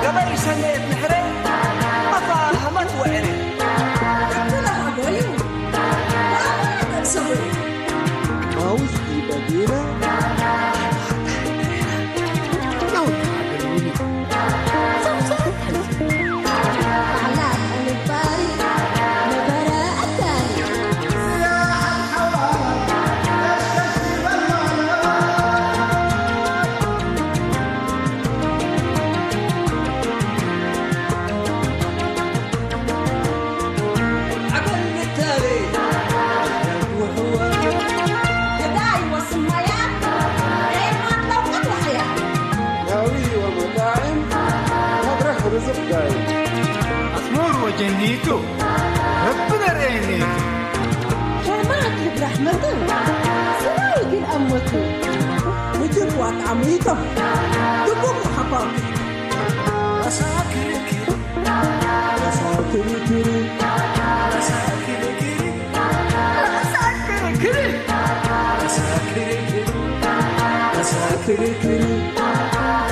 ገበሪ ሰነየት ምሕረ ኣፋ ሃመት ወዕረ። أسمر وجنيت ربنا رينيت. جماعة الرحمة سواي كل أمته. وجب وطعميته. دبوك وحبابي. أساكركري. أساكركري.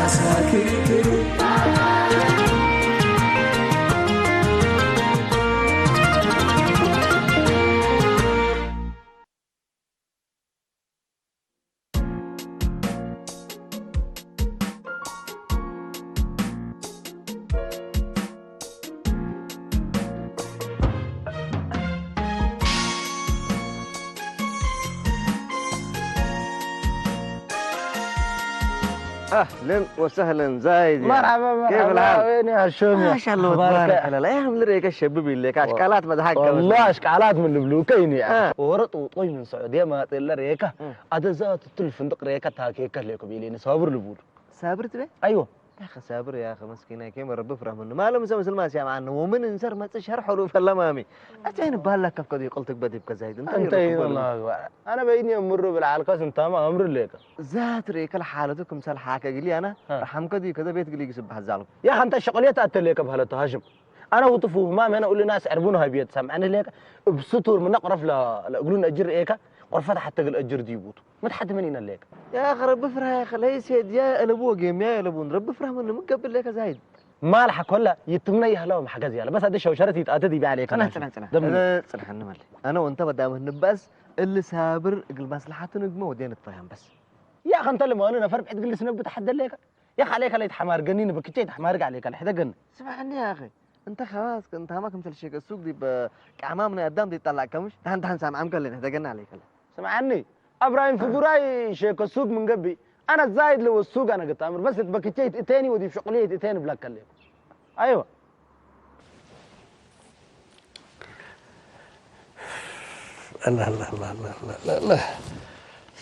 أساكركري. أهلًا وسهلًا زايد يا. مرحبا، كيف مرحبا. الحال؟ وين يا هشام يا؟ ما شاء الله، أخبارك؟ تبارك الله. يا عم، لريك الشباب اللي كاش والله. كالات بضحك والله كمان. أشكالات من البلوكين يا. آه. ورط وطوي من السعودية ما تلا ريكا. مم. أدزات التلفندق ريكا تاكي كليكو بيلين صابر لبول. صابر تبي؟ أيوه. يا أخي صابر يا أخي مسكين، يا كيما ربي فرح منه. ما له مسا مسلم ما سيام عنه. ومن إنسر ما تشهر حروف اللمامي. أتين بالك كيف كذي قلتك بدي بكذا هيد. أنت أنت يا الله أكبر. أنا بيني أمر بالعالقة سنتام أمر ليك. ذات ريك الحالة كم سال حاكة قلي أنا. ها. رحم كذي كذا بيت قلي يسبح الزالم. يا أخي أنت شغلية أتليك بهلا هاشم. أنا وطفو ما من أقول للناس عربون هاي بيت سامعني ليك. بسطور من أقرف لا، لا أقولون أجر إيكا. قرفة حتى قل أجر ديبوت. ما تحد من ينليك. يا أخي رب افرح يا أخي، ليس يا قلبو جيم يا قلبون، رب افرح منه من قبل ليك زايد. ما لحق ولا يتمنى يهلاو محجز يلا، بس هذا الشوشرة يتأتى دي عليك. صلح، صلح، صلح. دم. أنا صلح، أنا مالي. أنا وأنت بدأ من نبأس اللي سابر قل مصلحته نجمه ودين الطيان بس. يا أخي أنت اللي ما أنا نفر بعد قل سنب تحدى ليك. يا أخي عليك لا يتحمار جنين بكتشي يتحمار عليك الحدا جن. سمعني يا أخي، أنت خلاص أنت ما كمثل شيء السوق دي بقعمام من قدام دي طلع كمش. تهان تهان سامع عم قال لنا هذا جن عليك لا. سمعني. أبراهيم فقراي شيك السوق من قبي. أنا زايد لو السوق أنا قلت أمر بس تبكتشي تاني ودي شغلية تاني بلاك كليك. أيوة. الله، الله، الله، الله، الله، الله، الله.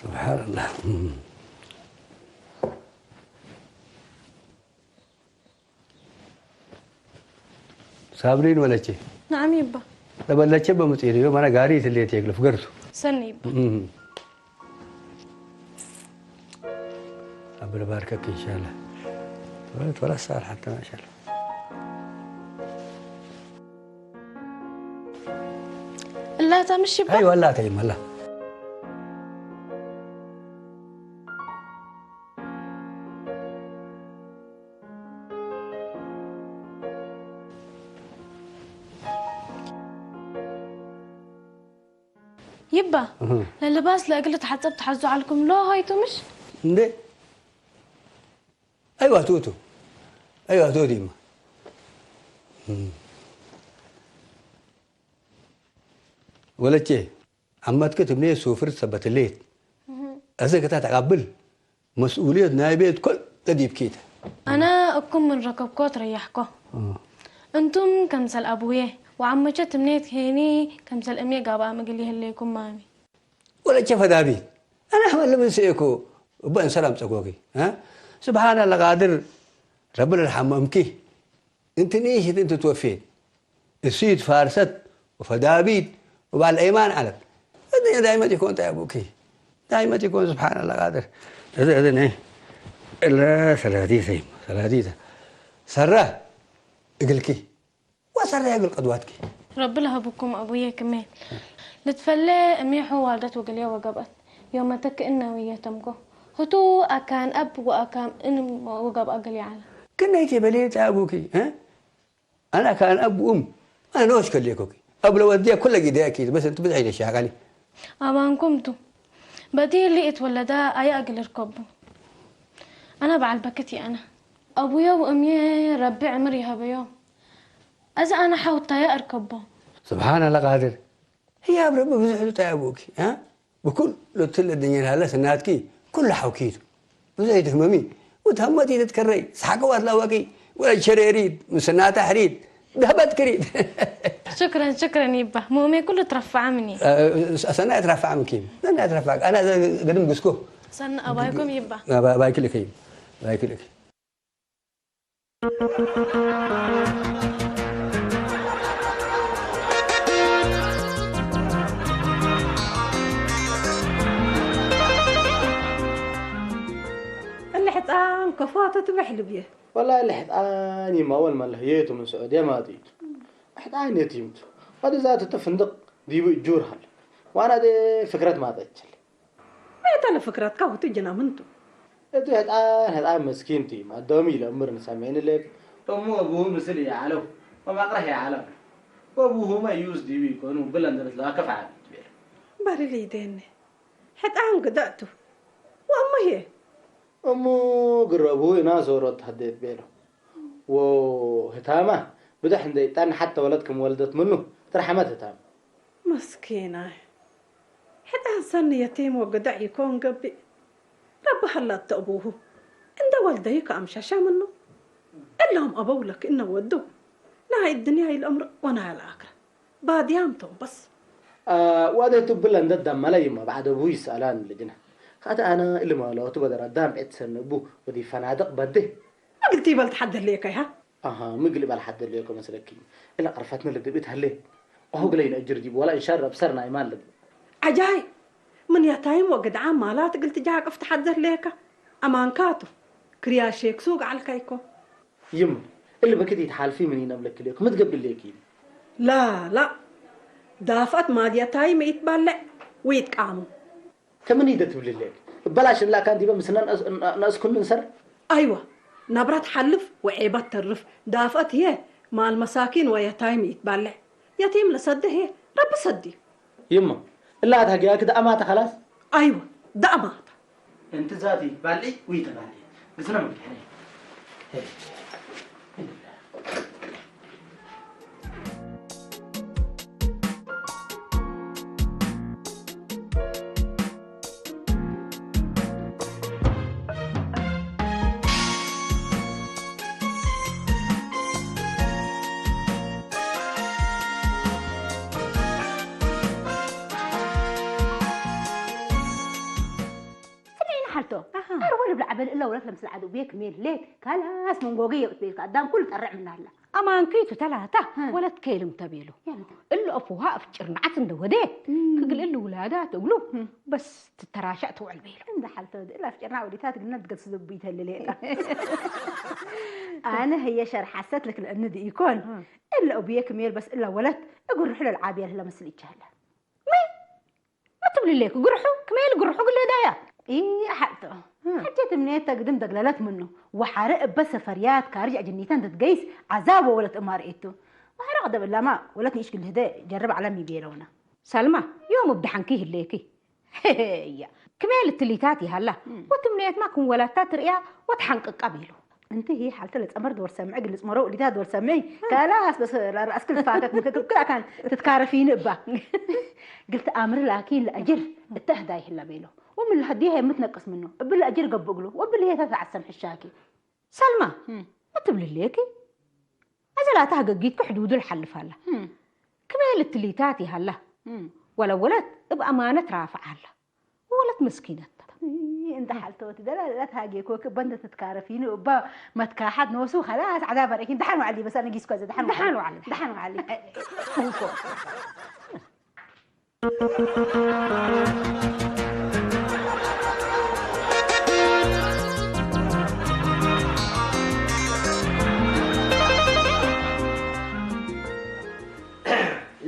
سبحان الله. ሳብሪን ወለቼ። نعم يبا. ለበለቼ በምጤ ነው። ማና ጋሪ ትሌት የግልፍ ገርቱ። سن يبا. እም። አብረ ባርከክ ኢንሻአላህ። ወላ ሳር ሐታ ማሻአላህ። لا تمشي يبا. أيوة، لا تيم، لا. يبا، እህ። ለልባስ ለእግል ተሓጸብ ተሓዙ ዓልኩም ሎ ሃይቱ ምሽ? እንዴ? ኣይዋ፣ ትኡቱ። ኣይዋ፣ ትኡ ዲማ። እም። ወለቼ፣ ዓመትከ ትብኔ ሱፍር ሰበት ሌት። እህ። እዘ ከታ ተቃብል። መስኡልየት ናይ ቤት ኮል ተዲብኪት። أنا እኩም ምን ረከብኮ ትረያሕኮ። እም። እንቱም ከምሰል ኣቡዬ وعمچة تمنيت هيني كم سلقمي قابا مقلي هليكم مامي. ولا كيف دابي؟ أنا أحمل من سيكو. بن سلام تقوكي. ها؟ سبحان الله قادر. ربنا يرحم أمكي. أنت نيش أنت توفيت. السيد فارست وفدابيت وبعد الأيمان علت. الدنيا دائما يكون طيب أبوكي. دائما يكون سبحان الله قادر. إذا إذا إيه. إلا ثلاثيثة ثلاثيثة. سرة. إقلكي. وسرة يقل قدواتكي. رب لها بكم أبويا كمان. لتفلي أميحو والدت وقليا وقبأت. يوم تك إنا ويا تمكو. هتو أكان أب وأكان إن وقبأ قلي على. كنا يتبلي تابوكي، ها؟ أنا كان أب وأم. أنا نوش كليكوكي. أب لو وديها كل قيدي أكيد، بس أنت بتعيد الشاقلي. أبانكم تو. بدي اللي اتولدا أيا أقل ركبو. أنا بعل بكتي أنا. أبويا وأمي ربي عمر يهبيو. أزا أنا حاوتا يا أركبو. سبحان الله قادر. هي أب ربي بزحلو تايبوكي، ها؟ ብኩሉ ትል እድኛ ሃለስ እናትኪ ኩሉ ሓውኪቱ። ብዙሕ ኣይትህመሚ። ወትሃመት ኢለ ትከረይ። ሰሓቀዋት ላዋቂ። ወላ ሸሬሪት፣ ምስናታ ሕሪት። ደህበት ክሪት። شكرا شكرا يبا. مؤمي كله ترفع مني. ሰናይ ትረፋዕ ምኪን። ሰናይ ትረፋዕ። ኣና ገድም ግስኮ። سن أبايكم يبا. ባይክልከይ። ባይክልከይ። እለ ሕፃን ከፋቶ ትበሕልብ እየ። والله እለ ሕፃን ይማወል መለህ የቱ ምን ስዑድያ ማጢቱ። ሕፃን የቲምቱ። ወደ ዛቱ ተፍንድቅ ዲቡ እጁር ሃል። ዋና ደ ፍክረት ማጠችል። መይታ ለፍክረትካ ውቱ ጅና ምንቱ? እቱ ህጣን ህጣን መስኪን ቲ ማዶም ኢለ እምር ንሰሜን ለክ እሙ እቡሁ ምስል የዓለው ወማቅረህ የዓለም ወቡሁ መዩስ ዲቢ ይኮኑ ብለን ደረት ለዋ ከፍ ዓቢ ትቤል። ባሪ ለይደኒ ሕጣን ግዳእቱ ወእሙ ህየ እሙ ግረቡ ኢና ዞሮት ሃደት ቤሎ ወህታማ ብድሕ እንደ ይጣን ሓተ ወለድ ከም ወልደት ምኑ ትርሐመት ህታም መስኪናይ ሕጣን ሰኒ የቲም ወግዳዕ ይኮን ገብእ ረቢ ሀላት ተእቡሁ እንደ ወልደዩ ከአምሻሻ ምኑ እሎም አበው ለክ እነ ወዱ ናይ እድንያ ይልአምር ወናያ ለአክረ ባድያም ቶም በስ ዋደ ቱብለ እንደ ዳመላ ይማ ባዕደ ቡ ይሰአላን ልጅነ ካተ አነ እልማሎ ቱ በደራ ዳም ዕት ሰነ ቡ ወዲ ፈናደቅ በደ ምግልቲ ይበል ተሓደለየካ ይሃ أها مقلب على حد اللي يكون مثلك إلا قرفتنا اللي دبيت هلي أهو قلينا أجر ديب ولا إن شاء الله بسرنا إيمان لب عجاي من يتايم وقد عام مالات قلت جاك افتح حد ليك أمان كاتو كريا شيك سوق على الكايكو يم اللي بكتي تحالفي من ينام لك ليك متقبل ليك لا لا دافت ما ديتايم يتبلع ويتقامو ከምን ኢደ ትብልለይ በላሽ እላ ካንቲባ ምስና ንእስኩን ንንሰር ኣይዋ ናብራ ትሓልፍ ወዔባ ትተርፍ ዳፍአት ህየ ማል መሳኪን ወየታይም ኢትባልዕ የቲም ለሰደ ህየ ረቢ ሰድዩ ይማ እላ ኣታ ጊያክ ደኣማተ ኸላስ ኣይዋ ደኣማተ እንቲ ዛቲ ባልዒ ውይተ ባልዒ ግዝና መግድሐኒ ስምዒኒ ሓልቶ ኣርወ ልብላ ዓበል እላ ወለት ለምስል ዓዱ ቤክ ሜል ሌክ ካላስ መንጎገ የውት ቤልካ ኣዳም ኩሉ ጠርዕ ምናላ ኣማንኪቱ ተላታ ወለት ከይልም ተቤሉ እሉ ኣፍዋ ኣፍጭር ንዓት እንደ ወደ ክግል እሉ ውላዳ ትብሉ በስ ትተራሸዕ ትውዕል ቤሉ እንደ ሓልቶ እላ ኣፍጭርና ወዲታት ግነት ገጽ ዝቡ ይተልሌጣ ኣነ ህየ ሸር ሓሰት ልክልእኒ ድኢኮን እለ ኣቡየ ክሜል በስ እላ ወለት እግርሑ ለልዓብያ ለመስል ይቻለ ትብልለይ ክግርሑ ክመይ ልግርሑ ግለዳያ ሓልቶ ሓጀት እምኔት ተግድም ደግለለት ምኑ ወሓረ እበ ሰፈርያት ካርጅ ኣጅኒተን ትትገይስ ዓዛብ ወለት እማር ኤቱ ወሓረ ቅደም እላማ ወለት ንእሽ ግልህደ ጀርብ ዓለም ይቤለውና ሰልማ ዮም እብድሓንኪ ይህለየኪ እያ ክመይ ልትሊታት ይሃላ ወትምኔትማ ክንወላታ ትርእያ ወትሓንቅቃ ቤሉ እንቲ ሂ ሓልተ ለጸመር ዶር ሰምዕ ግልጽ መሮ እዲታ ዶር ሰምዕ ከላስ በስ ራስ ክልፋተት ምክክብ ክላካን ትትካረፊኒ እባ ግልቲ ኣምር ላኪን ለአጅር እተህዳይ ህላ ቤሎ ወምን ለሀዲህ የምትነቅስ ምኖ እብል ለአጅር ገብእ ግሎ ወብል ሄተ ተዓሰም ሕሻኪ ሰልማ መትብልልየኪ ኣዘላታ ህገጊትኪ ሕዱዱ ልሓልፍ ኣላ ክመል እትሊታት ይሃላ። ወለወለት እብ ኣማነት ራፍዓላ። ወለት መስኪነት። እንተ ሓልተወት ደላ ለት ሃጌ ኮክ በንተ ትትካረፊኒ እባ መትካሓት ነሱ ኸላስ ዓዳ በረኪን ደሓን ዋዕሊ በሳ ነጊስኳ ዘ ደሓን ደሓን ዋዕሊ ደሓን ዋዕሊ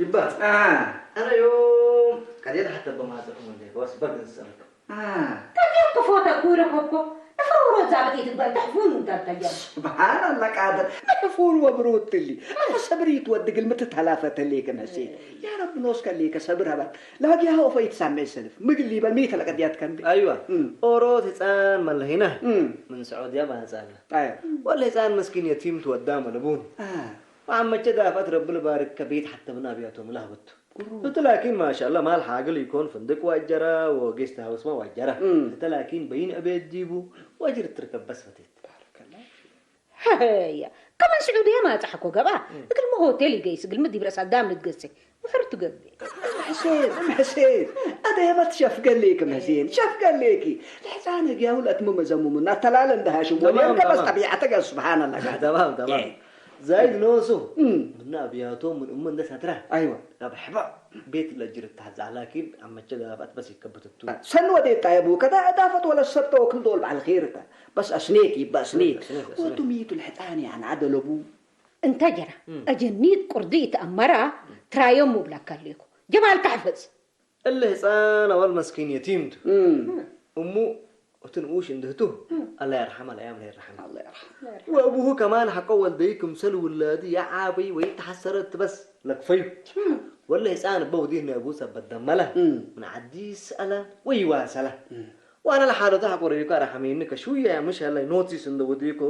ይባል ኣነ ዮም ቀዴት ሓተ በማዘኩም እንደ ወስ በግን ዝሰረከ ታዲያ ክፎተ ኩረ ኮኮ እፈውሮ ዛብጥ ይትባል ተሕፉን እንተልተያ ስብሓን ኣላ ቃደር ምሕፉን ወብሩትሊ ኣፈ ሰብር ይትወድግል ምትተላፈተሌከ መሴ ያ ረብ ኖስከሌከ ሰብር ሀባት ላጊያ ሆፈ ይትሳመ ሰልፍ ምግሊ በል ሚተ ለቀድያት ከንቤ ኣይዋ ኦሮት ህፃን መለሂና ምን ስዑድያ ባንፃልና ወለ ህፃን መስኪን የቲም ትወዳ መለቡን መዓመቸ ዳፍአት ረቢ ልባርክ ከቤት ሓተብን ኣብያቶም ላህበቱ እቱ ላኪን ማሻላ ማል ሓግል ይኮን ፍንድቅ ዋጀራ ወጌስት ሃውስማ ዋጀራ እተ ላኪን በይን ዕቤት ዲቡ ዋጅር ትርከብ በስ ፈቴት ያ ከመን ስዑድያ ማጻሕኮ ገባ እግልሚ ሆቴል ይገይስ እግልሚ ዲብረስ ኣዳም ልትገሴ ውሕር ትገብእ ሕሴን ሕሴን ኣደየማ ትሸፍገሌክ ሕሴን ሸፍገሌኪ ልሕፃነ ግያው ለትምመዘሙሙና ተላለ እንደሃሽም ወልየም ከበስ ጠቢዓተ ገ ስብሓንላ ተማም ተማም ዛይድ ኖሱ ምና ብያቶም ምን እሙ እንደ ሰትራ ኣይዋ ናብ ሕባእ ቤት ለጅር ታሕዛ ላኪን ኣብ መቸ ገባባት በስ ይከበትቱ ሰን ወዴት ጣየቡ ከዳ እዳፈት ወለ ሰብ ተወክል ዶል ባዕል ኸይርታ በስ ኣስኔት ይባ ኣስኔት ወቱ ሚቱ ልሕፃን ያን ዓደለቡ እንተ ጀራ ኣጀኒት ቁርዲ ይተኣመራ ትራዮም ሙብላካ ኣለይኩ ጀማል ካሕፈዝ እሊ ህፃን ኣወል መስኪን የቲምቱ እሙ እቲ ንኡሽ እንድህቱ ኣላ የርሓማ ለያም ለየርሓማ ወእቡሁ ከማን ሓቆ ወልደይ ክምሰል ውላዲ የዓበይ ወይ ተሓሰረት ትበስ ለክፈዩ ወለ ህፃን እበ ውዲህ ነቡ ሰበት ደመላ ምን ዓዲ ይስኣላ ወይ ይዋሰላ ዋና ለሓለቱ ሓቆረዩካ ረሓመይኒ ከሽውያ ምሽ ያላይ ኖቲስ እንደ ውዲኮ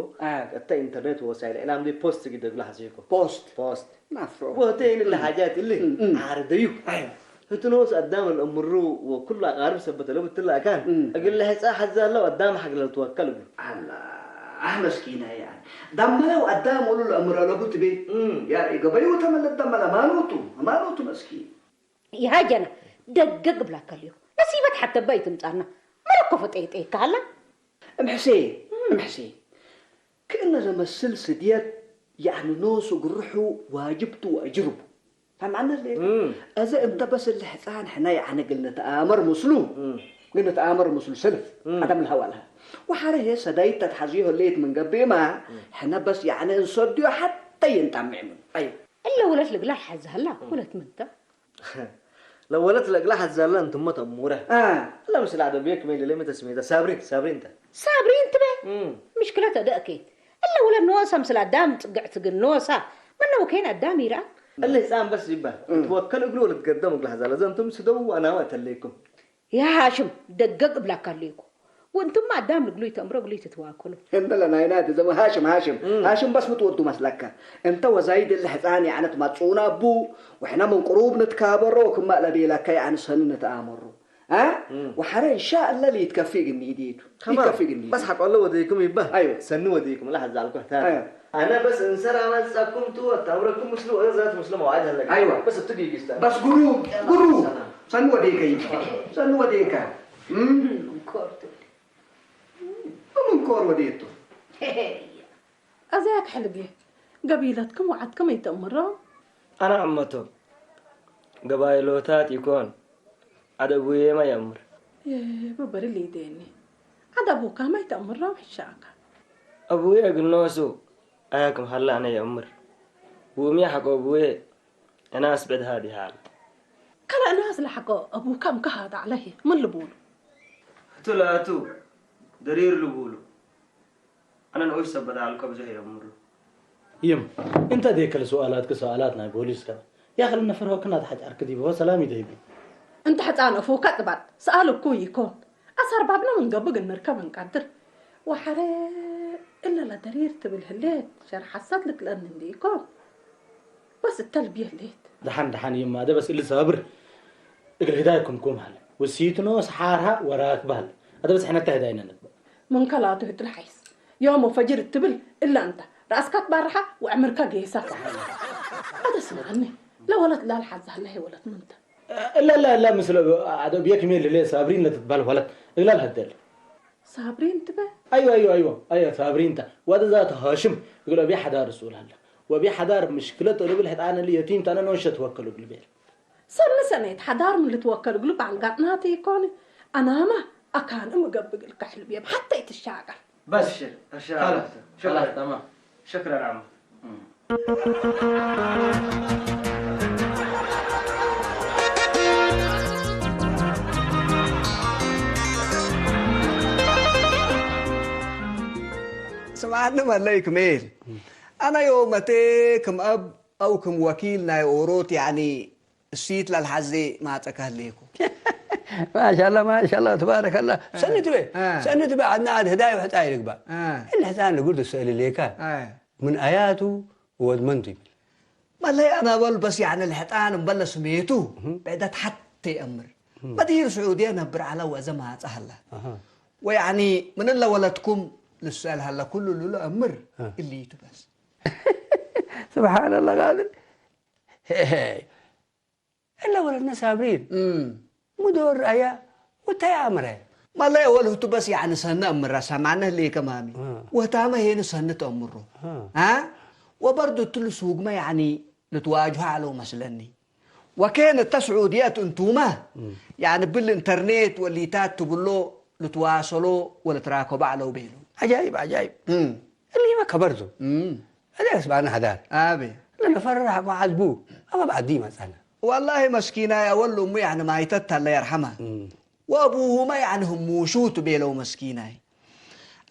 ቀጥታ ኢንተርኔት ወሳይል ዕላም ዲ ፖስት ግደግላ ሓሰይኮ ፖስት ፖስት ናፍሮ ወተይን ለሓጃት እሊ ዓርደዩ ህትኖስ ኣዳም الأمر وكل أقارب ሰበት ለቡ ትላካን እግል ለሕፃ ሓዛ ለው ኣዳም ሓግለ ልትወከል እግሉ ኣላ ኣህ መስኪና ያ ዳመለው ኣዳም ወሉ ለእምሮ ለቡ ትቤ ያ ገበዩ ተመለጥ ዳመላ ማኑቱ ማኑቱ መስኪን ይሃጀና ደገግ ብላካ ልዩ ነሲበት ሓተባ ይትምፃና መለኮ ፈጠይጠይካ ሃላ እምሕሴን እምሕሴን ክእነ ዘመስል ስድየት ያዕኒ ኖሱ ግርሑ ዋጅብቱ ወእጅርቡ ታምዓነት ለ እዘ እንተ በስል ሕፃን ሕና ያዕኒ ግል ንተኣመር ምስሉ ግን ንተኣመር ምስሉ ሰልፍ ዓደም ልሃዋ ልሃ ወሓረ ሄ ሰዳይት ተትሓዝዮ ህለየት ምን ገብእማ ሕነ በስ ያዕኒ እንሰድዮ ሓተ የንጣምዕ ምን ኣዩ እለ ውለት ልግላል ሓዛላ ውለት ምንተ ለወለት ለእግላ ሐዛለ እንትሞ ተሙረ። ለምስል አደብየ ክመይ ለለሚ ተስሜተ ሳብሪን ሳብሪን ተ። ሳብሪን ትበ ምሽክለ ተደእኬት እለ ውለ ኖሳ ምስል አዳም ጽግዕት ግን ኖሳ ምነው ኬን አዳም ይራ። እለ ህፃን በስ ይባል ትወከል እግሉ ወልትገደም እግላ ሐዛለ ዘንቱም ስደው አናዋ ተለይኩም። ያ ሃሽም ደገግ እብላካ ኣለይኩ። ወእንቱም ኣዳም ንግሉይ ተእምሮ እግሉይ ትትዋከሉ። እንተ ለናይና እተ ዘመን ሃሽም ሃሽም ሃሽም በስ ምትወዱ መስለከ። እንተ ወዛይድ እለ ሕፃን ያዕነት ማጽኡና እቡ ወሕና ምን ቅሩብ ንትካበሮ ክማ ለቤለከ ያዕኒ ሰኒ ንትኣመሩ። አ ወሐረ እንሻ እለ ሊትከፊ ግኒ ዲቱ። ሊትከፊ ግኒ። በስ ሐቆለ ወደይኩም ይባ። አይወ። ሰኒ ወደይኩም ለሐዛልኩ ሕታ። አነ በስ እንሰራ መጸኩም ቱ ወታምረኩም ምስሉ ወዘት ምስሉ መዋዕድ ሀለክ። አይዋ። በስ እቱ ጊጊስታ። በስ ጉሩ ጉሩ ሰኑ ወዴከ ይባ ሰኑ ወዴከ ምንኮርቱ ምንኮር ወዴቱ أزاك حلبي قبيلتكم وعدكم يتأمروا أنا عمتهم قبايلوتات يكون عاد أبوي ما يأمر إيه ببر اللي يديني عاد أبوك ما يتأمروا حشاك أبوي أقول نوسو أياكم هلا أنا يأمر وأمي حق أبوي أنا أسبد هذه حال كلا أنا أصلحك أبوك أم كهذا عليه من لبول هتو لا هتو درير لبولو أنا نعوش سبت على الكبزة يا مرو يم انت ذيك السؤالات كسؤالات ناي بوليس كذا يا أخي النفر هو كنا تحت أركدي بهو سلامي ديبي أنت حتى أنا فوق كتبت سألك كوي يكون أصار بابنا من قبل نركب نقدر وحري إلا لا درير تبل هليت شر حسد لك لأن ديكون بس التلبية ليت دحن دحن يما ده بس اللي صابر እግል ህዳይ ክምኩም ሃለ። ውሲትኖ ሰሓርሃ ወራክብ ሃለ። ኣደ በጽሕነታ ህዳይነ ንግበር። ምን ከላቱ ህትል ሓይስ ዮም ወፈጅር እትብል እላ እንተ ረኣስካ ትባርሓ ወዕምርካ ገይሳ። ኣደ ስምዓኒ ለወለት ላልሓዛለ ሄወለት ምንተ እላ እላ እላ ምስለ ኣደ ብየክ ሜል ለ ሳብሪን ለትትባል ወለት እግላል ሀደል ሳብሪን ትበ ኣዩ ኣዩ ኣዩ ኣዩ ሳብሪን ታ ወደ ዛት ሃሽም እግሎ ቢ ሓዳር ሱላለ ወቢ ሓዳር ምሽክለት ወደ ብል ሕጣን ል የቲም ታነ ኖንሸት ወከሉ ብል ቤል ሰነ ሰነይት ሓዳር ምን ልትወከል እግሉ ባንጋጥናት ይኮን ኣናማ ኣካን እምገብግል ከሕልብ የብ ሓታ ይትሻቀል بس خلاص خلاص تمام شكرا عمو ስምዓኒ መለይ ክሜል ኣነ ዮም መቴ ክም ኣብ ኣው ክም ወኪል ናይ ኦሮት ያኒ እሲት ለልሓዜ ማጸ ከህሌኩ ማሻላ ማሻላ ተባረከላ ሰኒ ትበ ሰኒ ትበ ዓድና ዓድ ህዳይ ውሕጣ ይልግባ እለ ህፃን ንጉር ትስእል ሌካ ምን ኣያቱ ወድመንቱ ይብል መለይ ኣናበል በስ ያኒ ልሕጣን እምበለ ስሜቱ ብዕደት ሓቴ የእምር መዲር ስዑድየ ነብር ዓላ ወዘ ማጻ ሀላ ወያኒ ምን ለወለትኩም ልሰል ሀለ ኩሉ ሉሉ እምር እልይቱ በስ ስብሓንላ ቃድር እለ ወለድና ሳብሪን ሙዶ ረአያ ወታይ ኣምረ ማላ ወልህቱ በስ ያዕኒ ሰነ እምራ ሰማነ ህሌከ ማሚ ወታመ ሄን ሰነ ተእምሮ አ ወበርዱ ትሉ ሱግመ ያዕኒ ልትዋጅሁ አለው መስለኒ ወኬን እተ ስዑድየት እንቱመ ያዕኒ ብል ኢንተርኔት ወሊታት ትብሎ ልትዋሰሎ ወልትራከቦ አለው ቤሉ عجائب عجائب እሊመ ከበርቱ እለ ስባና ሀዳር አቤ ለነፈርራሕ መዓዝቡ ኣበብ ዓዲ ይመጻና ወላሂ መስኪናይ ኣወል እሙ ያዕኒ ማይተት ታለ የርሐማ ወአቡሁማ ያዕኒ ህሙሹ ቱ ቤለው መስኪናይ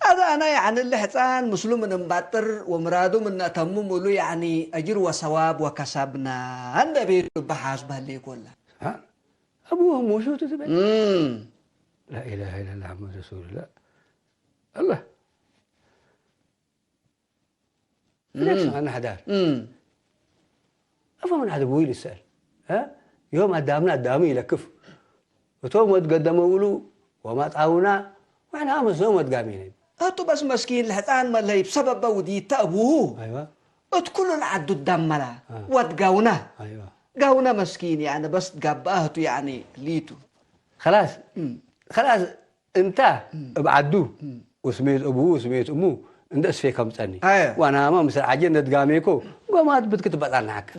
አዛ አና ያዕኒ እሊ ሕፃን ምስሉ ምን እምባጥር ወምራዱ ምን ነእተምም እሉ ያዕኒ አጅር ወሰዋብ ወከሰብና እንደ ቤሉ በሓስብ ህሌ ኮላ أبوه موجود تبع لا إله إلا الله محمد رسول الله الله ليش أنا حدار أفهم من هذا بويل يسأل ها يوم أدامنا أدامي يلكف وتوم وتقدم أولو وما تعاونا وإحنا أمس يوم وتقامين أتو بس مسكين الحيطان ما اللي بسبب بودي تأبوه أيوة እት ኩሉ ለዓዱ ዳመላ ወድ ጋውና ጋውና መስኪን ያኒ በስ ጋብኣህቱ ያኒ ሊቱ خلاص خلاص እንታ እብ ዓዱ ወስሜት እቡ ወስሜት እሙ እንደ እስፌ ከምፀኒ ዋናማ ምስል ዓጀ እንደ ድጋሜኮ ጎማት ብትክ ትበጣና ሓከ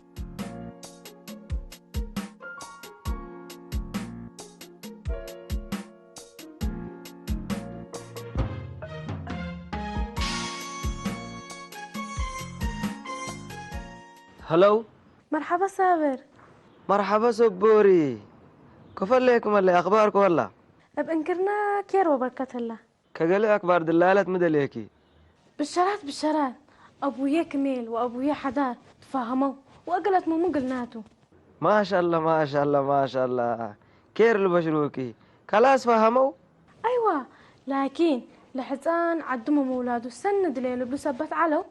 هلو مرحبا صابر مرحبا صبوري كفليكم اللي أخباركم والله بأنكرنا كير وبركة الله كقلي أكبر دلالة مدليكي ብሸራት ብሸራት ኣቡየ ክሜል ወኣቡየ ሓዳር ትፋሃመው ወእገለት ሙሙ ግልናቱ ማሻላ ማሻላ ማሻላ ኬር ልበሽሩኪ ከላስ ፈሃመው ኣይዋ ላኪን ለሕፃን ዓድሞ መውላዱ ሰኒ ድለየ ልብሉ ሰበት ዓለው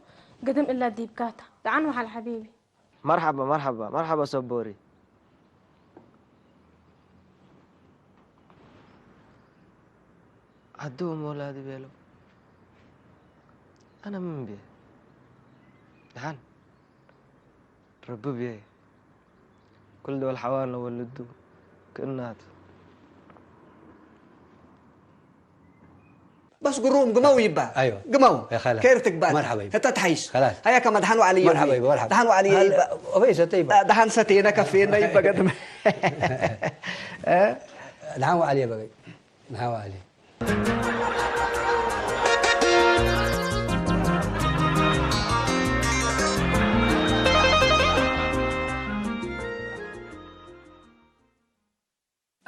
ግድም እላ ዲብካታ ደዓን ወሓል ሓቢቢ مرحبا مرحبا مرحبا صبوري عدو مولادي بيلو أنا من بيه دحان ربي بيه كل دول حوالنا ولدو كإناتو بس قروم قمو يبا ايوه قمو خلاص كير تقبل مرحبا يبا هتا تحيس خلاص هيا كما دحن وعلي مرحبا يبا مرحبا دحن وعلي يبا اوفي ستي يبا دحن ستينا كفينا يبا قدم دحن وعلي يبا دحن وعلي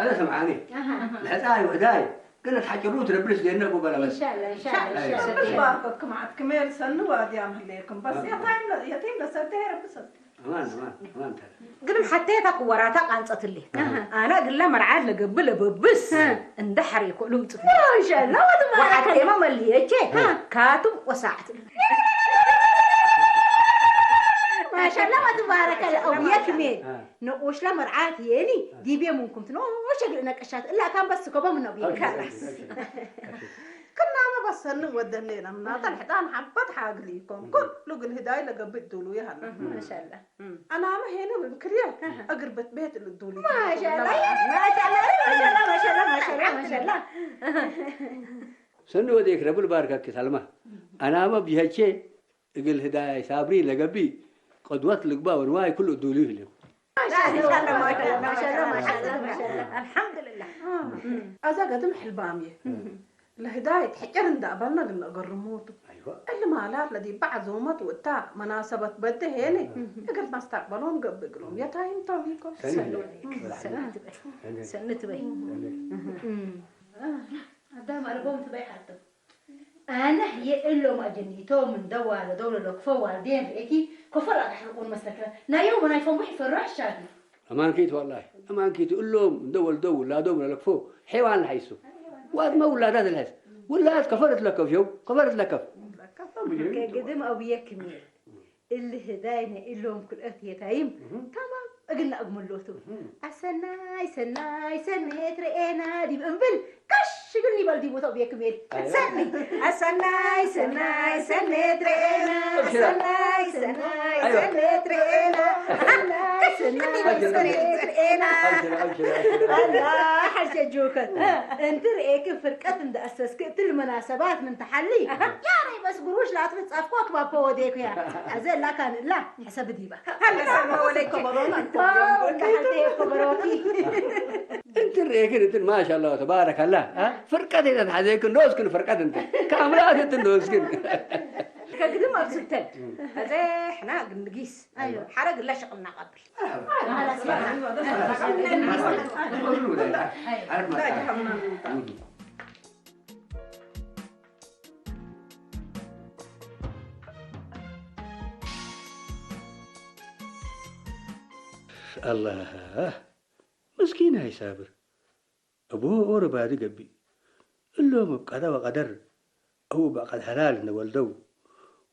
أنا سمعاني الحزاي وحداي قلنا تحجروا تربلش لأنه أبو بلا بس إن شاء الله إن شاء الله إن شاء الله تبارككم عاد كمال سنوا وادي عم هليكم بس يا طيب يا طيب بس أدي رب سد أمان أمان أمان ترى قلم حتى تقوى راتا قانصت لي أنا قلنا مرعاد لقبل ببس عند حريق علوم تفهم ما شاء الله وتبارك الله ما مليتش كاتم وساعت ما شاء الله وتبارك الله يا كمال ንኡሽላ መርዓት የኒ ዲቤ ምንኩም ትንኦሽ እግሪ ነቀሻት እላ ካን በስ ከቦም ነው ቢካላስ ክናመ ሰንም ወደኔ ነምናተን ሕጣን ሓንበት ሓግሊ ይኮን ኩሉ ግን ህዳይ ለገብእ ዱሉ ይሃና። ማሻላ። ኣናመ ሄነ ወንክልየ እግር በት ቤት ዱሉ ማሻላ። ማሻላ። ማሻላ። ማሻላ። ማሻላ። ማሻላ። ሰኒ ወዴክ ረብል ባርከክ ሳልማ። ኣናመ ብሄቼ እግል ህዳይ ሳብሪ ለገቢ ቀድወት ልግባ ወንዋይ ኩሉ ዱሉ ይህልም። ማሻላ ማሻላ ማሻላ ማሻላ። አልሐምዱሊላህ። ኣዛ ገድም ሕልባም እየ። ለህዳይ ትሕጭር እንዳእበልና ግን እገርሞቱ። እሊ ማላት ለዲባ ዓዞመት ወእታ መናሰበት በደ ሄነ እግር መስተቅበሎም ገብእ እግሎም የታይምቶም ይኮ። ሰኒ ትበይ። ኣዳም ኣልቦም ትበይ ሓቶም። ኣነ የእሎም ኣጀኒቶም እንደዋለ ደውለ ለክፎ ዋልዴን ርእኪ ኮፈር ኣሕልቁን መስተከ ናዮም ናይ ፈንጉሕ ይፈርሕ ሻፊ። ኣማንኪት ዋላሂ ኣማንኪት እሎም እንደ ወልደው ውላዶም ለለክፎ ሔዋን ለሐይሱ ዋድመ ውላዳት ለሐስ ውላድ ከፈርት ለከፍ ዮም ከፈርት ለከፍ ግድም ኣውየ ክሚል እልህ ዳይነ እሎም ክልኦት የታይም ተማም እግና እግመሎቱ ኣሰናይ ሰናይ ሰኔት ርኤና ዲብ እምብል ከሽ ግን ይበል ዲቦታ ብየክም ሄድ ሰኒ ኣሰናይ ሰናይ ሰኔት ርኤና ኣሰናይ ሰናይ ሰኔት ርኤና ኣላ ሓሸ ጆከት እንቲ ርኤክን ፍርቀት እንዳኣሰስክ እትል መናሰባት ምን ተሓሊ ያረይ በስ ጉሩሽ ላትፍት ጻፍኳ ክባኮ ወዴኩያ ኣዘ ላካን እላ ሕሰብ ዲባ እንትን ርኤክን እንትን ማሻላ ተባረካላ ፍርቀት የተትሓዘክን ዶስክን ፍርቀት እንትን ካምላት እንትን ዶስክን ከግድም ኣብ ስተን ኣዘ ሕና ግንጊስ ሓረግ እላ ሸቕልና ቀብል ኣላህ መስኪን ኣይሳብር እቦ ኦረባዲ ገቢ እሎም እብ ቀዳ ወቀደር እው በቀድ ሐላል ነወልደው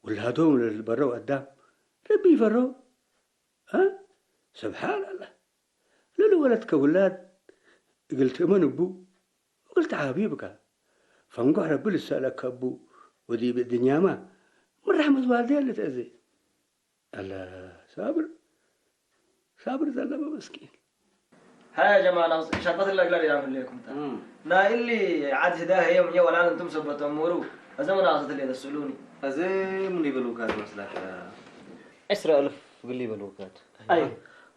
ውላዶም ለልበረው ኣዳም ረቢ ይፈሮ እ ስብሓን ኣላህ ልልወለድከ ውላድ እግል ትእመን እቡ እግል ተዓቢ ብካ ፈንጎሕ ረቢ ልሰእለከ እቡ ወዲብ እድኛማ ምን ራሕመት ዋልደያ ልትእዜ ኣላ ሳብር ሳብር ዘለመ መስኪን هيا يا جماعة ناقص شربت لك لا يا فليكم تا نا اللي عاد هدا هي من يوم الآن أنتم سبت أمورو هذا ما ناقصت اللي تسألوني هذا من يبلوك هذا مسلك عشرة ألف قل لي بلوكات أي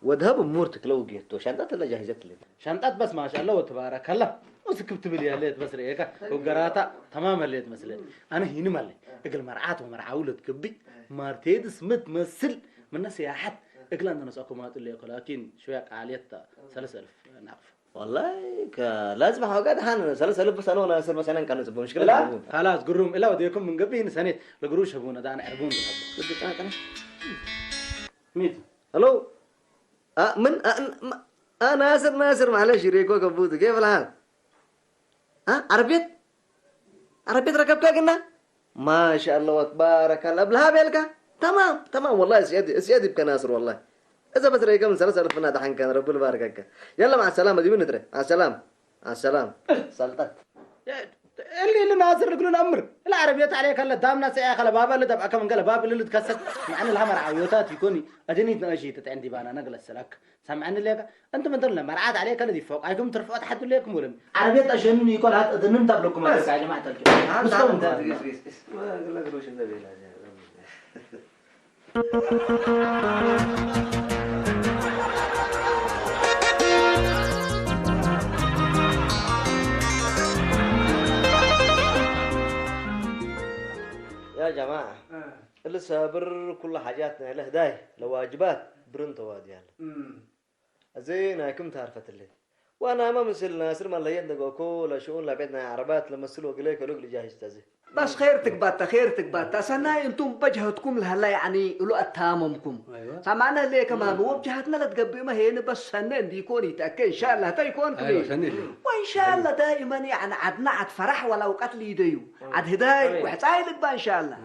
ወድሀብ እሙር ትክለ ውግየቶ ሻንጣት እለ ጃሂዘት ለ። ሻንጣት በስ ማሻአላ ወተባረከላ። ወስክብ ትብል ያለት በስ ርኤካ ወገራታ ተማም ሀሌት መስለ። ኣነ ሂንም ኣለ እግል መርዓት ወመርዓዊ ለትገብእ ማርቴድስ ምትመስል ምነ ሰያሐት እግላ እንደ ነስአኩም ኣጥሉ እኮ ላኪን ሸወያ ቃልየት ሰለስ ኣልፍ ናቅፍ። والله ك لازم حاجة ده حنا سلسلة بس أنا وأنا أسر بس أنا كان نسبه مشكلة لا خلاص قروم إلا وديكم من قبل سنة لقروش هبونا ده أنا عربون ميت هلو آه من آه آه ناصر ناصر معلش ريكو كبوت كيف الحال؟ ها عربيت عربيت ركبتها قلنا ما شاء الله تبارك الله بلها بيلك تمام تمام والله اسيادي اسيادي بك ناصر والله اذا بس ريكم سلسلة فنا دحين كان رب البارك يلا مع السلامة دي بنتري مع السلامة مع السلامة سلطت اللي اللي ناصر يقولون امر العربية عليك هلا دامنا سيا خلا بابا اللي دبعك من قال باب اللي تكسر معنى الامر عيوتات يكوني اجنيت ناشي تتعندي بانا نقل السلاك سامعني ليك انت من ضمن مرعات عليك الذي فوق ايكم ترفعوا تحدوا ليكم ولم عربية اشن يقول هات اذنم تبلكم يا جماعة الكرام مستوى يا جماعة اللي سابر كل حاجاتنا له داي لواجبات برنتو واديال እዚ ናይ ክም ታርፈትልኝ ዋናማ ምስል ናስር መለየት ንገኮ ለሽኡን ለቤት ናይ ዓረባት ለመስል ወግለ ከሉግ ልጃሂዝ ተዚ بس خير تقبات خير تقبات سناي انتم بجهتكم لهلا يعني لو اتاممكم سمعنا ليه كمان وبجهتنا لا تقبي ما هي بس سنة انديكون يتأكد ان شاء الله تيكون كلي وان شاء الله دائما يعني عدنا عد فرح ولا اوقات ليديو عد هداي وحصاي لبا ان شاء الله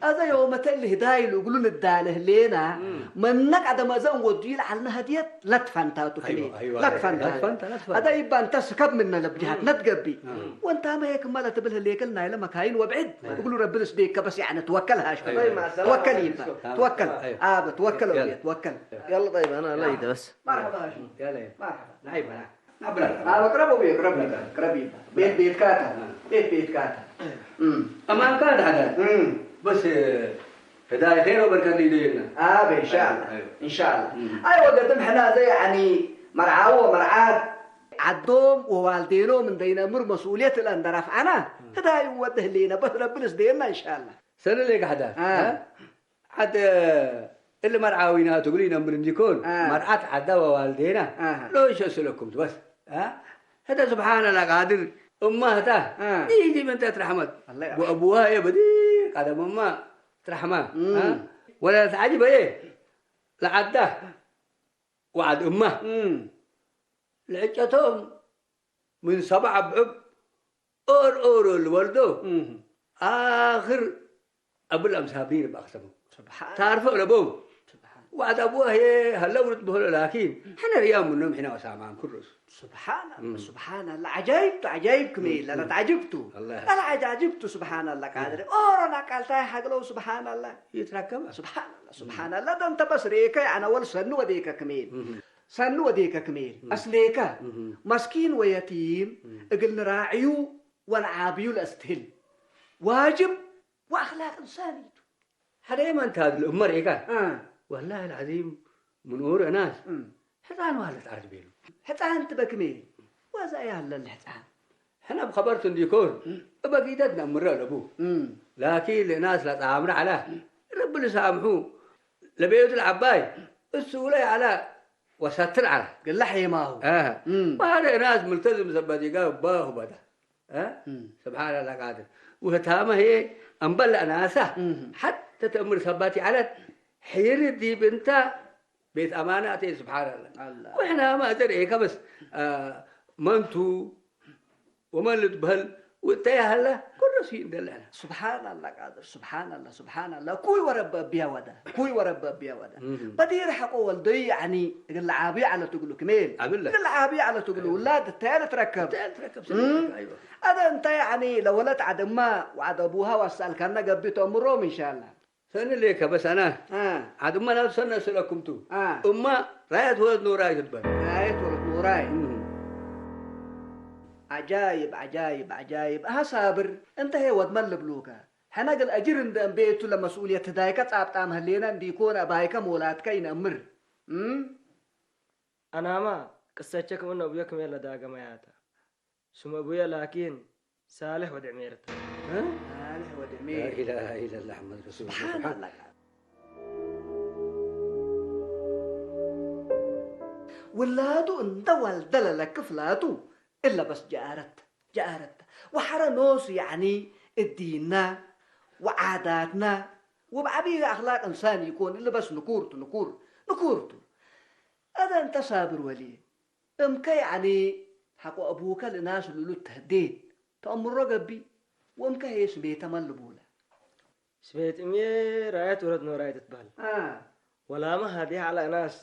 هذا يوم تل هداي لقلو نداله لينا منك عدم ازن ودي لعلنا هديت لا تفنتا تفلي لا تفنتا هذا يبان تسكب منا لبجهات لا تقبي وانت ما هيك ما لا تبلها ليك لنا الى مكاي وابعد. أيوة. يقولوا ربنا يسديك بس يعني توكل هاش. أيوة. طيب، مع السلامة. توكل يبا. أيوة. توكل. أيوة. آه، بتوكل يلا. ويا توكل. يلا طيب، أنا لا يدرس. مرحبا هاشم. يلا. مرحبا. نعيب أنا. أبرا. آه، اقربوا بي، اقربوا بي، اقربوا بي. بيت، بيت كاتا. آه. بيت، بيت كاتا. أمم. أمان كاتا هذا. أمم. بس، آه، هدايا خير وبركة لي دينا. آه، إن شاء الله. أيوة. إن شاء الله. أيوة، قدم حنا زي يعني مرعاوة، مرعاة. عدوم ووالدينو من دينا مر مسؤولية الأندرف أنا. هدايا وده لينا، بس ربنا يسدينا إن شاء الله. سنة ليك حدا. آه. ها؟ ዓደ እሊ መርዓዊና ትብሉ ይነብር እንዲኮን፣ ኣህ። መርዓት ዓዳ ወዋልዴና ኣህ። ሎይሸ ስለኩም ትበስ። ኣ? ህተ ስብሓን ኣላ ቃድር እማ ህታ ኣህ። ይዚ መንጠት ረሕመት። ኣላ ያ። ወአቡዋ የበዲ ቀደም እማ ትረሕማ። እም። ኣ? ወላ ተዓጅበ እየ ለዓዳ ወዓድ እማ እም። ልዕጨቶም ምን ሰብዓ ብዕብ ኦር ኦር ልወልዶ እህ። ኣኽር أبل أمسابين بأختمه. سبحان تعرف على بوم. سبحان. وعد أبوه هي هلا ولد بهلا لكن حنا ريام منهم حنا وسامان كرس. سبحان الله، مم. سبحان الله. عجائب، عجائب كميل. أنا مم. تعجبت. الله. أنا عج-، عجبت سبحان الله قادر. مم. أورانا قال تاي حقلو سبحان الله. يتركب. سبحان الله، سبحان الله. ده أنت بس ريكا، أنا أول سنو وديكا كميل. مم. سنو وديكا كميل. مم. أصليكا. مم. مسكين ويتيم، مم. أقل نراعيو ونعابيو الأستهل. واجب وأخلاق إنسانيته. ሓደ የማን ታድል እመር ኢካ። እ። ወላሂ ልዓዚም ምንኡር እናስ እም። ሕፃን ማለት ዓርቢ ኢሉ። ሕፃን ትበክሜ ወዛ ያለል ሕፃን። ሕና ብኸበርት እንዲኮን እም። እበጊደት ነእምረ ለቡ። እም። ላኪን ለናስ ለጣምረ ዓላ ረቢ ልሳምሑ ለቤቱ ለዓባይ እሱ ላይ ዓላ ወሳትል ዓላ። ግላሕ የማሁ። እ። እም። ባህረ እናስ ምልተዝም ዘበዲጋ ባሁ በዳ። እ? እም። ስብሓን ኣላ ቃድር። ወህታመ ህየ ኣምበል ኣናሳ እም። ሓተ ተእምር ሰባት ይዓለት ሕይሪ ዲብ እንታ ቤት ኣማና ኣተየ ስብሓን ኣላ። ኣላ። ወሕና ማእዘር ኤከ በስ፣ አ፣ መንቱ ወመን ልትበህል ውጠያ ሃላ ኩረሲ እንደለና። ስብሓን ኣላ ቃድር፣ ስብሓን ኣላ፣ ስብሓን ኣላ። ኩይ ወረበ ቢያ ወዳ፣ ኩይ ወረበ ቢያ ወዳ። እም። በዲር ሐቆ ወልደይ ያዕኒ እግል ዓቢ ዓለ ትግሉ ክሜል። ዓብለ። እግል ዓቢ ዓለ ትግሉ ውላድ እንታይ ልትረከብ? እንታይ ልትረከብ? እም። ስለ-፣ ኣይወ። ኣደ እንታይ ያዕኒ ለወለት ዓደማ ወዓደ ኣቡሃ ዋሳልካና ገቢ ተእምሮም ኢንሻላ። ሰኒ ሌከ በሰና። አ። ዓድማ ናቱ ሰነ ስለኩምቱ። አ። እማ ራየት ወለት ኖራይ ትበል። ራየት ወለት ኖራይ። እም። ዓጃይብ፣ ዓጃይብ፣ ዓጃይብ። ኣሃ ሳብር፣ እንተ ሄ ወድመን ልብሉከ። ሕነ ግን አጅር እንደ እምቤቱ ለመስኡልየት ህዳይከ ጻብጣም ህሌነ እንዲኮን አባይከ ሞላትከ ይነምር። እም? አናማ ቅሰቸ ክም እነ አቡየ ክም የለ ዳገመያተ። ስም አቡየ ላኪን ሳልሕ ወድ ዕሜርተ። እ? ሳልሕ ወድ ዕሜር። ላኢላሃ ኢለላህ መሐመድ ረሱሉላህ። ስብሓን አላህ። ውላዱ እንደ ወልደ ለለክፍ ላቱ እለ በስ ጃአረት። ጃአረታ። ወሐረ ኖሱ ያዕኒ እዲንና ወዓዳትና ወብዓብይ አኽላቅ እንሳን ይኮን እሊ በስ ንኩርቱ ንኩር ንኩርቱ። አደ እንተ ሳብር ወልየ እምከ ያዕኒ ሐቆ አቡከ ልናስ ሉሉ ተህዴት ተአምሮ ገቢ ወእምከ ሄ ስሜተ መን ልቡለ። ስሜት እምዬ ራየት ወለት ኖራይ ትትበህል። አ። ወላመ ሃዲህ ዐለ እናስ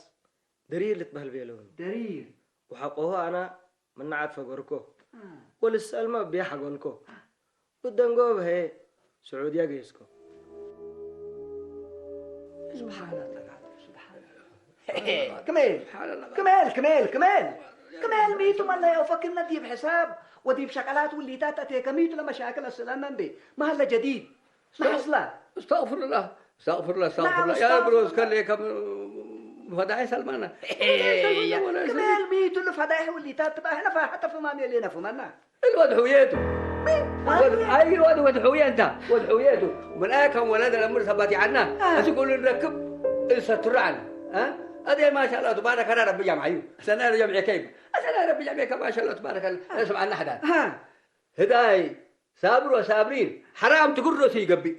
ደሪር ልትበህል ቤለውኒ። ደሪር። ወሐቆሁ አና ምናዓት ፈገርኮ። አ። ወልሰልመ እብየ ሐጎልኮ። አ። ወደንጎ በሄ ስዑድያ ገይስኮ። ስብሓን አላህ፣ ስብሓን አላህ። ክሜል፣ ክሜል፣ ክሜል፣ ክሜል። ክሜል ሚቱ መለየው ፈክነ ዲብ ሕሳብ ወዲብ ሸቀላት ውሊታት አቴከ ሚቱ ለመሻክል አስለነ እንዴ? መሀለ ጀዲድ። መሐስላ። استغفر الله، استغفر الله، استغفر الله. نعم، يا استغفر برو، الله. اسكر لي كم فضايح سلمانة. إيه، يا كمال ميتو لفضايح واللي تاتبع هنا فحتى فمان يلينا فمانا. الواد حويته. مين؟ واد-، أي واد، واد حوية أنت؟ واد حويته. ومن آية كان ولد الأمر ثبت عنا. آه. أتقول نركب الستر عنا. ها؟ هذا ما شاء الله تبارك الله ربي جمعي. سنة رجع معي كيف؟ سنة ربي جمعي كما شاء الله تبارك الله. آه. اسمع لنا حدا. ها. ህዳይ ሳብር ወሳብሪን ሐራም ትግር ሮሱ ይገብእ።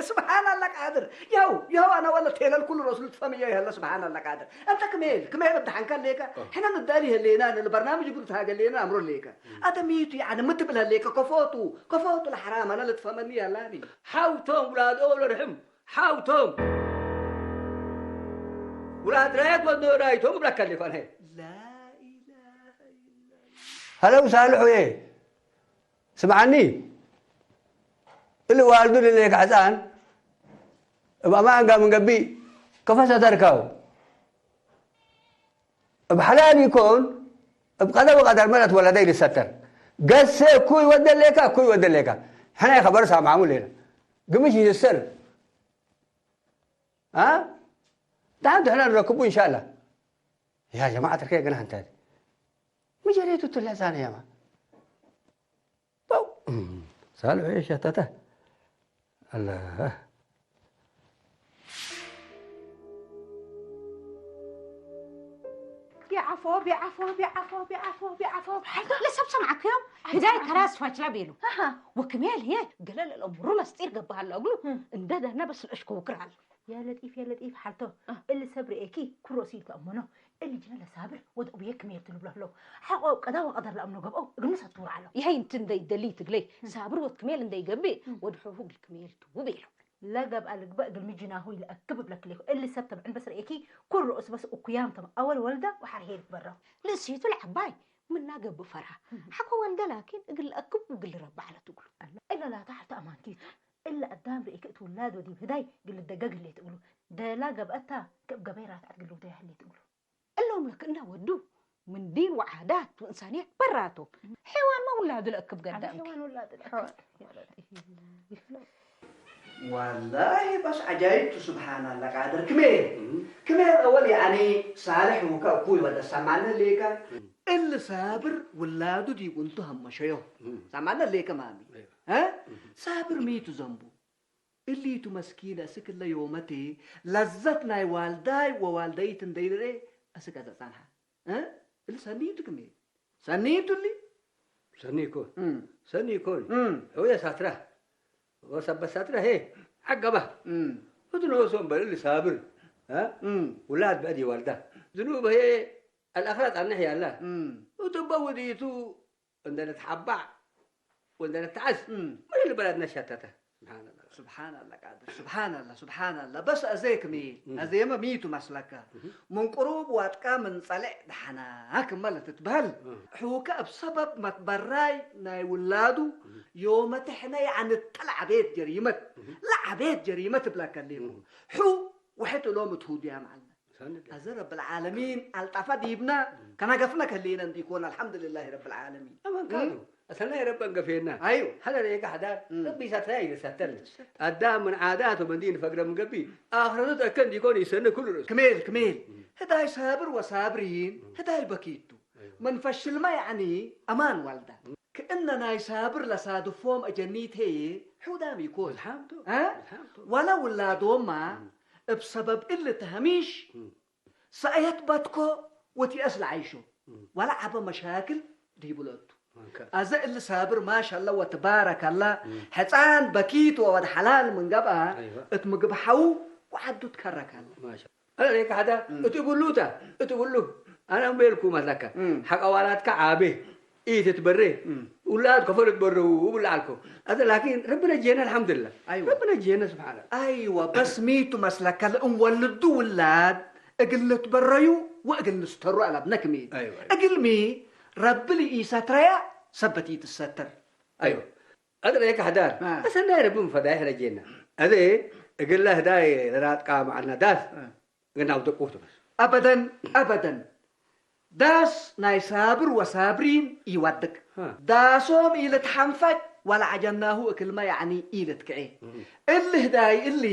ስብሓን አላህ ቃድር። ያው፣ ያው አና ወለ ቴለል ኩሉ ሮሱ ልትፈም እያ ያለ ስብሓን አላህ ቃድር። እንተ ክሜል፣ ክሜል እብድ ሐንካ ሌካ። ኦ። ሕነ ንዳሊ ህሌና ንልበርናምጅ ግሩ ተሃገሌና አምሮ ሌካ። እም። አተ ሚቱ ያዕኒ ምትብል ህሌካ ከፎቱ፣ ከፎቱ ለሐራም አና ልትፈመኒ ያላኒ። ሐውቶም ውላድ ኦ ለርሕም፣ ሐውቶም። ውላድ ራየት ወኖ ራይቶም እብለካ ሌካ ነሄ። ላኢላሃ ኢላ ሀለው ሳልሑዬ፣ ስምዓኒ። እሊ ዋልዱ ልሌካ ሕፃን እብ ኣማን ጋምን ገቢ ከፈሰተርካው እብ ሓላል ይኮን እብ ቀደ ወቀደር መለት ወለደ ይልሰተር። ገሰ እኩይ ወደሌካ እኩይ ወደሌካ ሕናይ ከበር ሳምዓሙ ሌና ግምሽ ይዝሰር። አ ዳሓን ድሕና ንረክቡ እንሻላ። ያ ጀማዓ ትርከ ግን ሓንተ ምጀሬቱ ትለዛነ ያማ ሳልሑ የሸተተ ኣለ። ቢዓፎ ቢዓፎ ቢዓፎ ቢዓፎ ቢዓፎ። ለሰብ ሰምዓክዮም። ህዳይ ከራስ ፋችላ ቤሉ። ወክሜል የ ገለለሎ ምሩ መስጢር ገባሃላ እግሉ። እንደ ደነ በስ ለእሽኮ ውክራል። يا لطيف يا لطيف حالته. اللي صبر ايكي كروسي تأمنه. اللي جنا لصابر ود ابو يك ميل تلبله له. حقو قدا وقدر لأمنه قبو اقنو ستور على. ይሄ እንትን እንደይደሊ ትግለይ ሳብር ወት ክሜል እንደይገብእ ወድ ሑሁ ግል ክሜል ትውብ ኢሉ። ለገብ ኣልግበእ ግል ምጅናሁ ይልአክብ ብለክሌኩ። እሊ ሰብ ተብዕን በስር ኤኪ ኩል ርእስ በስ እኩያም ተም ኣወል ወልዳ ወሓር ሄድ በረው። ልእሲቱ ለዓባይ ምና ገብእ ፈርሃ ሓኮ ወልደ ላኪን እግል ለአክብ እግል ረባ ዓለ ትግሉ። እለ ላታ ሓልተ ኣማንቲት እለ ኣዳም ርእኪ እት ውላድ ወዲብ ህዳይ ግል ደገግ ህሌት እግሉ። ደላ ገብአታ ክእብ ገበይ ራትዓት ግል ውደያ ህሌት እግሉ። እሎም ለክእና ወዱ ምን ዲን ወዓዳት ወእንሳንየት በራቶም። ሔዋን ማ ውላዱ ለእክብ ገዳምኪ። ዋላሂ በስ ዐጃይብ ቱ ስብሓናላ ቃድር ክሜል ክሜል አወል ያኒ ሳልሕ ውከ እኩይ ወደ ሰማነ ሌከ እል ሳብር ውላዱ ዲቡ እንቱ ሀመሸዮ ሰማነ ሌከ ማሚ ሳብር ሚቱ ዘንቡ እሊቱ መስኪነ እስክ እለ ዮመቴ ለዘት ናይ ዋልዳይ ወዋልደይት እንደይርኤ እስክ አዘጻንሓ እል ሰኒቱ ክሜ ሰኒቱ እሊ ሰኒ ይኮን ሰኒ ይኮን ሑየ ሳትራ ወሰበት ሳትራ ሄ ዓገባ እቱ ነወሶ እምበር እሊ ሳብር ውላድ በዕድ ይዋልዳ ዝኑብ ሄ አልአኽራ ጣንሕ ያላ እቱ በውዲቱ እንደ ንትሓባዕ ወንደ ንትዓስ ምን ልበላት ነሻተተ ስብሓንላ ቃድር ስብሓንላ ስብሓንላ በስ አዘይ ክሚል አዘየመ ሚቱ መስለከ ምን ቅሩብ ዋጥቃ ምን ጸልዕ ደሓና ክመለ ትትበህል ሕውከ እብ ሰበብ መትበራይ ናይ ውላዱ ዮመ ትሕነ ያዕኒ ጥል ዓቤት ጀሪመት ለዓቤት ጀሪመት እብለከ ሌሙ ሕው ውሕት እሎም እትሁድያ መዓልና አዘ ረብል ዓለሚን አልጣፋ ዲብና ከነገፍነ ከሊነ እንዲኮን አልሐምዱሊላሂ ረብል ዓለሚን። አመንካቱ አሰናይ ረበን ገፌና። አዩ ሐደ ደቂቃ ሐዳር ረቢ ሳትራይ ይሰተል አዳም ምን ዓዳት ወመንዲን ፈግረ ምን ገቢ አኽረቱ ተከ እንዲኮን ይሰነ ኩሉ ርእሱ። ክሜል ክሜል ህዳይ ሳብር ወሳብሪን ህዳይ በኪቱ መንፈሽልማ ያዕኒ አማን ዋልዳ ክእነ ናይ ሳብር ለሳድፎም አጀኒት ሄየ ሕውዳም ይኮን። ወለ ውላዶማ እብ ሰበብ እሊ ተሀሚሽ ሰእየት በትኮ ወቲአስ ለዓይሾ ወለ ዐበ መሻክል ዲቡ ለቱ። አዘ እሊ ሳብር ማሻላ ወትባረከላ ሕፃን በኪት ወወድ ሐላል ምን ገብአ እት ምግብ ሐዉ ወዐዱ ትከረከላ። አነ ሬካ ሐዳ እትብሉታ እትብሉ አነ እምቤልኩ መስለካ ሐቀዋላትካ ዓቤ ኢትትበሬ ውላድ ከፈሉ ትበረው እብሉ አልኮ አዘ ላኪን ረቢ ነጀየና አልሐምዱሊላህ ረቢ ነጀየና ስብሓን አይወ በስ ሚቱ መስለካ ለእንወልዱ ውላድ እግል ንትበረዩ ወእግል ንስተሩ አለብነ ክሚ እግልሚ ረቢ ልኢሰትረያ ሰበት ኢትሰትር አይወ አድረ የካ ሕዳር አሰናይ ረቢ ምፈዳይ ሕነጄና አዘ እግለ ህዳይ ለራጥቃ መዓልና ዳስ ግናው ደቁፍ ትበስ አበደን አበደን ዳስ ናይ ሳብር ወሳብሪን ኢወድቅ ዳሶም ኢልትሐንፈጭ ወለዐጀናሁ እክልመ ያዕኒ ኢልትክዔ እሊ ህዳይ እሊ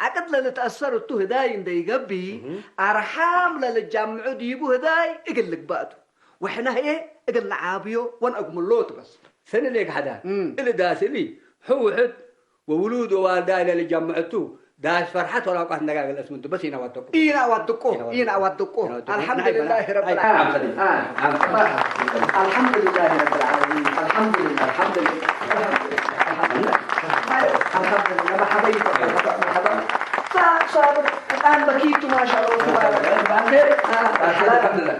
ዐቅድ ለልትአሰር እቱ ህዳይ እንደ ይገቢ አርሓም ለልጃምዑ ዲቡ ህዳይ እግል ልግበእ ቱ ወሕነ ህዬ እግል ነዓብዮ ወነአግምሎ ቱ በስ። ሰኒ ሌክ ሐዳ እሊ ዳስ እሊ ሕውሕድ ወውሉድ ወዋልዳ እለ ልጃምዐቱ ዳሽ ፈርሐት ወላ ቋት ነጋገል እስምንቱ በስ ኢናዋደቁ። ኢናዋድቆ ኢናዋድቆ። ኢናዋድቆ። ኢናዋድቆ። አልሐምዱሊላሂ ረብል ዓለሚን። አልሐምዱሊላሂ ረብል ዓለሚን። አልሐምዱሊላህ አልሐምዱሊላህ አልሐምዱሊላህ መሐበይ መሐባ ሳብር ቁርአን በኪቱ ማሻአላህ ተባረክ። አልሐምዱሊላህ